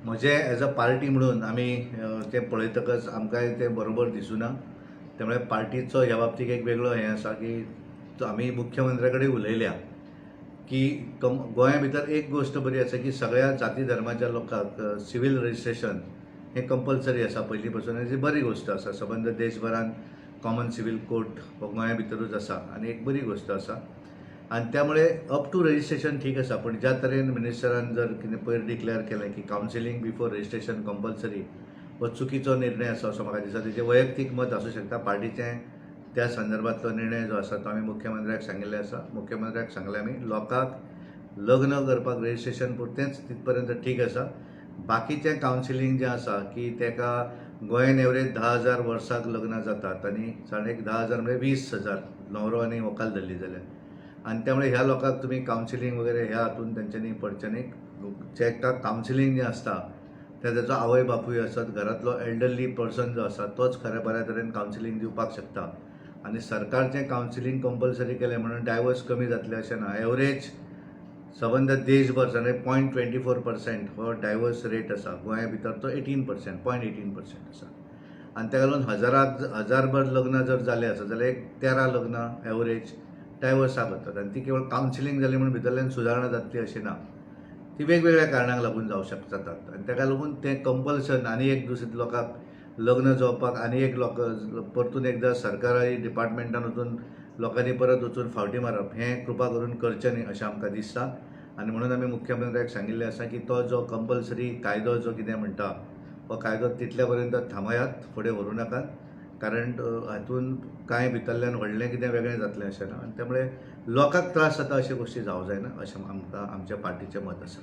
म्हजें as a party म्हणून आमी तें पळयतकच आमकांय तें बरोबर दिसूना. त्यामुळे पार्टीचो ह्या बाबतीत एक वेगळो हें आसा की तो आमी मुख्यमंत्र्या कडेन उलयल्या की गोंया भितर एक गोश्ट बरी आसा की सगळ्या जाती धर्माच्या लोकांक सिवील रजिस्ट्रेशन हें कंपल्सरी आसा पयलीं पासून, आनी ती बरी गोश्ट आसा. सबंद देशभरान कॉमन सिवील कोड हो गोंया भितरूच आसा आनी एक बरी गोश्ट आसा. आनी त्यामुळे अप टू रजिस्ट्रेशन ठीक आसा, पूण ज्या तरेन मिनिस्टरान जर कितें पयर डिक्लेअर केलें की कावन्सिलींग बिफोर रजिस्ट्रेशन कंपल्सरी, हो चुकीचो निर्णय आसा असो म्हाका दिसता. तेजें वैयक्तीक मत आसूं शकता. पार्टीचें त्या संदर्भातलो निर्णय जो आसा तो आमी मुख्यमंत्र्याक सांगिल्ले आसा. मुख्यमंत्र्याक सांगलें आमी, लोकांक लग्न करपाक रजिस्ट्रेशन पुरतेंच तितपर्यंत ठीक आसा. बाकीचें कावन्सिलींग जें आसा की तेका गोंयान एवरेज 10,000 वर्साक लग्नां जातात आनी साडे एक 10,000 म्हणजे 20,000 न्हवरो आनी व्हंकल धरली जाल्यार, आनी त्यामुळे ह्या लोकांक तुमी कावन्सिलींग वगैरे ह्या हातून तेंच्यांनी पडचें न्ही. जेका कावन्सिलींग जें आसता ते तेजो आवय बापूय आसत, घरांतलो एल्डरली पर्सन जो आसा तोच खरें बऱ्या तरेन कावन्सिलींग दिवपाक शकता. आनी सरकारचें कावन्सिलींग कंपल्सरी केलें म्हणून डायवर्स कमी जातले अशें ना. एवरेज सबंद देशभर जाणें 0.24% हो डायवर्स रेट आसा. गोंया भितर तो 18%, 0.18% आसा. आनी ताका लागून हजाराक हजारभर लग्नां जर जालीं आसत जाल्यार एक 13 लग्नां एवरेज डायवर्साक वतात. आनी ती केवळ कावन्सिलींग जाली म्हूण भितरल्यान सुदारणा जातली अशें ना. ती वेगवेगळ्या कारणांक लागून जावं शक जातात. आनी ताका लागून तें कंपल्सन आनी एक दुसरे लोकांक लग्न जावपाक आनी एक लोक परतून एकदां सरकारी डिपार्टमेंटान वचून लोकांनी परत वचून फावटी मारप हें कृपा करून करचें न्ही अशें आमकां दिसता. आनी म्हणून आमी मुख्यमंत्र्याक सांगिल्लें आसा की तो जो कंपल्सरी कायदो जो कितें म्हणटा हो कायदो तितल्या पर्यंत थांबयात, फुडें व्हरूं नाकात. कारण हातून कांय भितरल्यान व्हडलें कितें वेगळें जातलें अशें ना आनी त्यामुळे लोकांक त्रास जाता अश्यो गोश्टी जावं जायना अशें आमकां आमच्या पार्टीचें मत आसा.